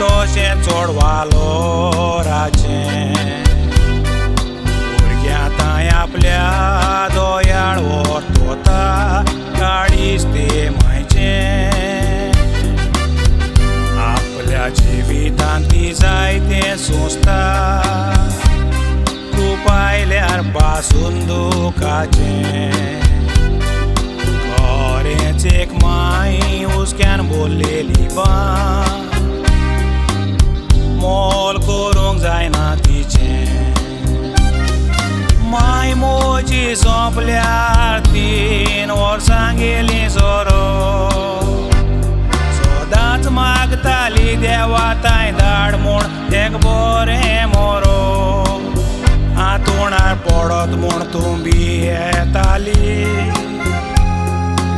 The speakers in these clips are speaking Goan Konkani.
तशें चड वालोराचें भुरग्यां तांय आपल्या दोयाळ व्हरतोता काळीज ते मायचें आपल्या जिवितांत ती जायतें सोंसता खूब आयल्यार पासून दुखाचें खरेंच एक माय हुस्क्यान बोल्लेली बां मोल करूंक जायना तिचें माय म्हजी सोंपल्यार 3 वर्सां गेलीं सोरो सदांच मागताली देवा तांय धाड म्हूण एक बरें मोरो आंतुणार पडत म्हूण तूं भियेताली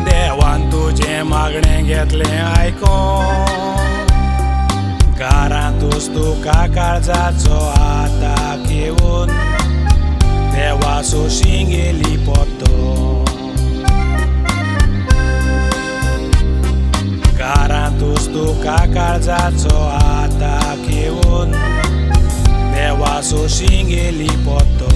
देवान तुजें मागणें घेतलें आयकोन घरांतूच तुका काळजाचो आताक येवन देवा सोशी गेली पत्तो घरांतूच तुका काळजाचो आताक येवन देवा सोशी गेली पत्तो.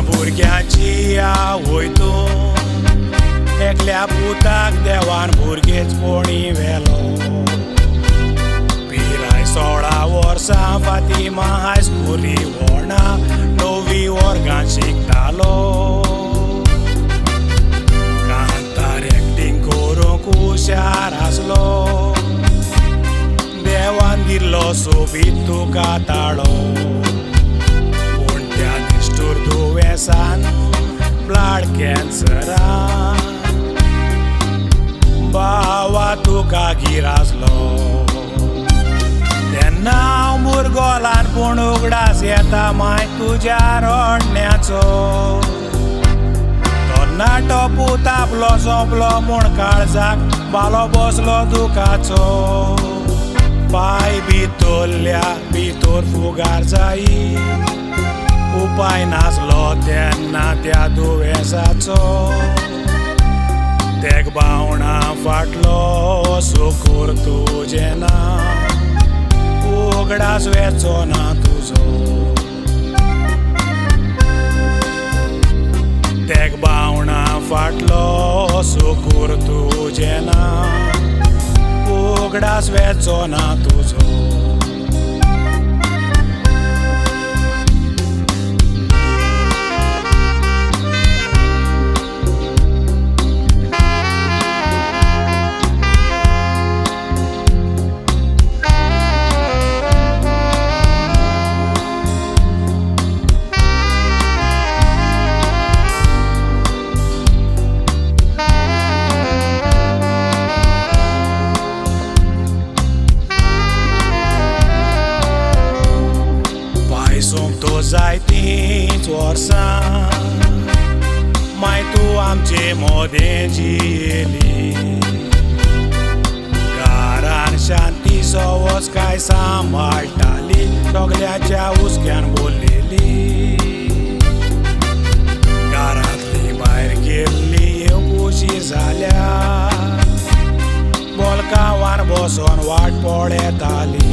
भुरग्याची आवय तूं एकल्या पुताक देवान भुरगेच पोणी व्हेलो पिराय 16 वर्सां फातिमा हायस्कुली वोणा 9वी वर्गांत शिकतालो कांतार एक्टींग करूंक हुशार आसलो देवान दिल्लो सोबीत तुका ताळो दुयेंसान ब्लड कॅन्सरान बावा तुका गिरासलो तेन्ना हांव भुरगो ल्हान पूण उगडास येता माय तुज्या रडण्याचो तरणाटो पूत आपलो सोंपलो म्हूण काळजाक बालो बसलो दुखाचो पांय भितरल्या भितर फुगार जायी उपाय नासलो तेन्ना त्या दुयेंसाचो तेग बावणा फाटलो सुकूर तुजें ना उगडास वेचो ना तुजो तेग बावणा फाटलो सुकूर तुजें ना उगडास वेचो ना तुजो. सोमतो जायतींच वर्सां माय तूं आमचे मोदें जियेली घरान शांती सवस काय सांबाळटाली सगळ्याच्या हुस्क्यान बोल्लेली घरांतली भायर गेल्ली येवंक उशीर जाल्या बोलकावान बसोन वाट पळयताली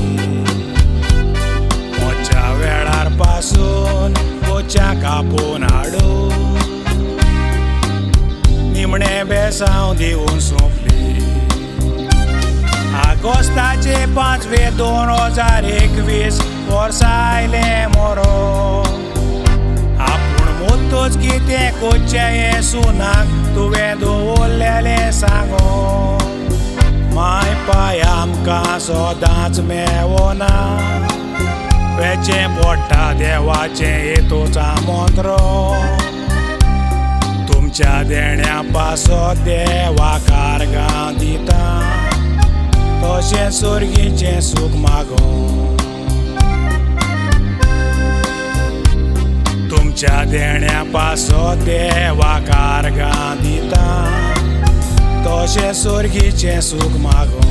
वेळार पासून बोच्या कापून हाडून निमणें बेसांव दिवन सोंपली आगोस्ताचे 5वे 2021 वर्सा आयलें मोरो आपूण मोतूच कितें कोच्चें हें सुनाक तुवें दवरलेलें सांगो माय पाय आमकां सदांच मेवना वेचें पडटा देवाचें हेतूचा मंत्र तुमच्या देण्या पासत देवा कारगां दिता. तशें सोर्गीचें सूख मागूं. तुमच्या देण्या पासो देवा कारगां दिता, तशें सोर्गीचें सूख मागूं.